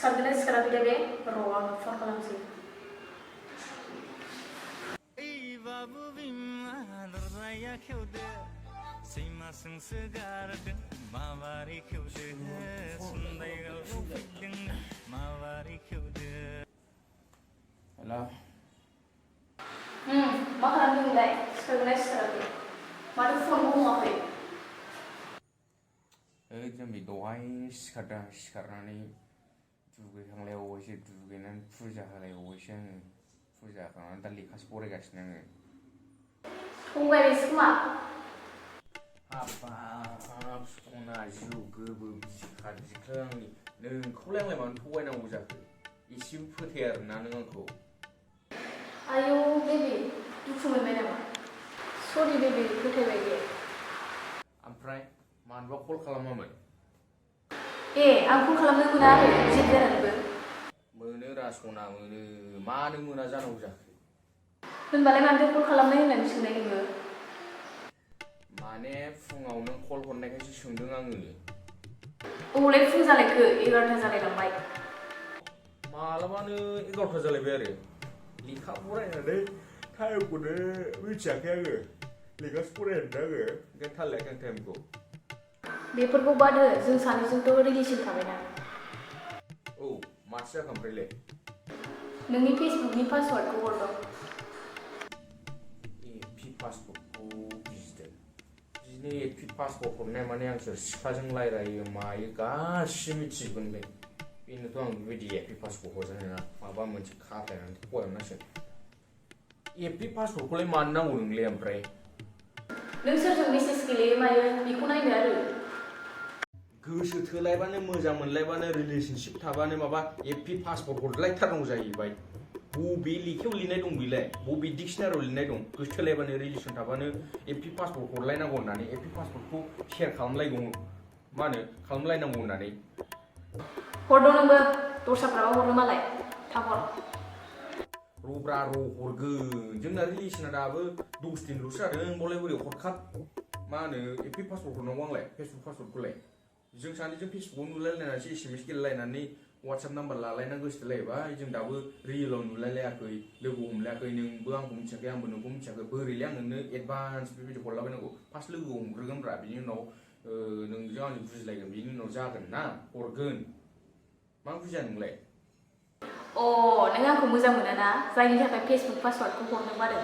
सिखारगोना सिखाराखै दे बे र' आं फन खालामसै Hello. मा खालामदों नोंलाय सिखारगोना सिखाराखै माथो फनबो हमाखै जों दहाय सिखारनानै दुगैखांलायबावबायसो दुगैनानै फुजा होलायबावबायसो आङो फुजा खालामनानै दा लेखासो फरायगासिनो आङो थगायबायसो खोमा हाबाब सना जिउ गोबो बिखा आंनि नोंखौलाय आंलाय मानो थगायनांगौ जाखो एसेबो फोथाया आरोना नों आंखौ आयौ बेबि दुखु मोनबाय नामा सरि बेबि फोथायबाय दे ओमफ्राय मानोबा कल खालामामोन आं कल खालामनो मोना आरो रिजेक्ट जानानैबो मोनो रा सना मोनो मानो मोना जानांगौ जाखो होनबालाय मानोथो कल खालामनाय होननानै सोंनाय नोङो माने फुङाव नों कल हरनायखायसो सोंदों आङो अबेलाय फुं जालायखो 11ता जालायलांबाय मालाबानो 11ता जालायबाय आरो लेखा फरायनानै टाइमखौनो मिथियाखै आङो लेखासो फरायनो आङो ओंखायनो थाल लायाखै आं टाइमखौ बेफोरखौ बाद हो जों सानैजोंथ' रिलेसन थाबायना औ माथो जाखो ओमफ्रायलाय नोंनि फेसबुकनि पासवार्डखौ हरदों एपि पासवर्डखौ बिदों बिदिनो एपि पासवर्ड हरनाय माने आं सोर सिख्लाजों रायलायो मायो गासिबो मिथिजोबगोनलै बेनोथ' आं बेबायदि एपि पासवर्ड हरजानो नङा माबा मोनसे खाथायनानै फरायनांसिगोन एपि पासवर्डखौलाय मानो नांगौ नोंलाय ओमफ्राय नों सोरजों मेसेज गेलेयो मायो बेखौ नायनो आरो गोसो थोलायबानो मोजां मोनलायबानो रिलेशनशिप थाबानो माबा एपि पासवर्ड हरलायथारनांगौ जाहैबाय बबे लेखायाव लिरनाय दं बेलाय बबे डिक्सनारियाव लिरनाय दं गोसो थोलायबानो रिलेसन थाबानो एपि पासवर्ड हरलायनांगौ होननानै एपि पासवर्डखौ शेयार खालामलायनांगौ होननानै हरदों नोंबो दस्राफ्राबो हरो मालाय थाब हर रब्रा हरगोन जोंना रिलेसना दाबो 10 दिनल'सो जादों बावलाय बोरै हरखाब मा होनो एपि पासवर्ड हरनांगौ आंलाय फेसबुक पासवर्डखौलाय जों सानैजों फेसबुकाव नुलायलायनानैसो एसएमएस गेलेलायनानै वाट्सएप नाम्बार लालायना गोसोथोलायबाय जों दाबो रियेलाव नुलायलायाखै लोगो हमलायाखै नोंबो आंखौ मिथियाखै आंबो नोंखौ मिथियाखै बोरैलै आं नोंनो एडभान्स बेबायदि हरलाबायनांगौ फार्स्ट लोगो हमग्रोगोनब्रा बिनि उनाव नोंजों आंजों बुजिलायगोन बिनि उनाव जागोन ना हरगोन मा बुजिया नोंलाय नों आंखौ मोजां मोना ना जायनि थाखाय फेसबुक पासवार्डखौ हरनो बादों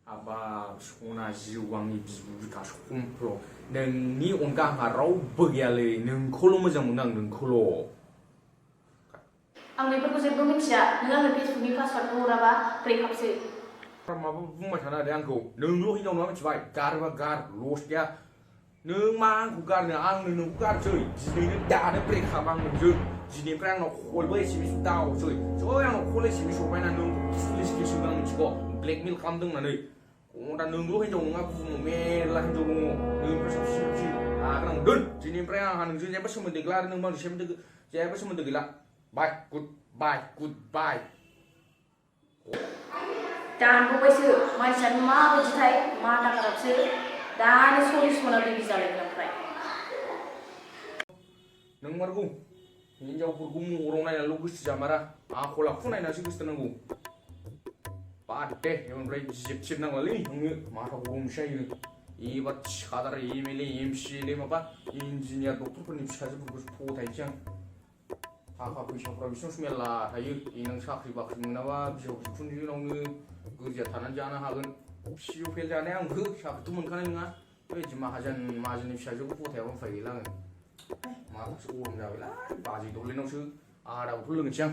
हाबाब सना जिउ आंनि बिबु बिखा समफ्ल' नोंनि अनगा आंहा रावबो गैयालै नोंखौल' मोजां मोनो आं नोंखौल' आं बेफोरखौ जेबो मिथिया नों आंनो फेसबुकनि पासवार्डखौ हराबा ब्रेकआपसो माबा बुंबाय थानो हादे आंखौ नोंल' हिनजाव नङा मिथिबाय गारोबा गार लस गैया नों मा आंखौ गारनो आंनो नोंखौ गारसै दिनैनो दानो ब्रेकआप आं नोंजों दिनैनिफ्राय आंनाव कलबो एसेमेस दावसै आंनाव कल एसेमेस हरबायना नों पुलिस केस होगोन आं मिथिगौ ब्लेकमेल खालामदों होननानै दा नोंल' हिनजाव नङा बुहुमाव मेरला हिनजाव दङ नोंनिफ्राय साबसिन लागोन आं दोन दिनैनिफ्राय आंहा नोंजों जेबो सोमोन्दो गैला आरो नों आंजों जेबो सोमोन्दो गैला बाय गुड बाय दानबावबायसो मानसियानो माबायदिथाय माथा खाराबसो दानो 40 मना बेबि जालायगोन ओमफ्राय नों मारगौ हिनजावफोरखौ महराव नायनानैल' गोसो जामारा आखल आखु नायनानैसो गोसो थोनांगौ बाद दे ओमफ्राय जिब नांलालै नोंनो माथा गरमसो जायो एबार थिखादार एमएलए एमसिएलए माबा इन्जिनियार डक्टरफोरनि फिसाजोफोरखौ फोथायनोसै आं थाखा फैसाफ्रा बिसिनावसो मेरला थायो देनां साख्रि बाख्रि मोनाबा बिहाव बिखुनजोनावनो गोरजिया थानानै जानो हागोन पिअ फेल जानाया आंबो साख्रिथ' मोनखानाय नङा बेबायदि माहाजोननि फिसाजोखौ फोथायाबा उफाय गैला आङो माथासो गरम जाबायलाय बाजै दौलेनावसो आदाखौथ' लोंनोसै आं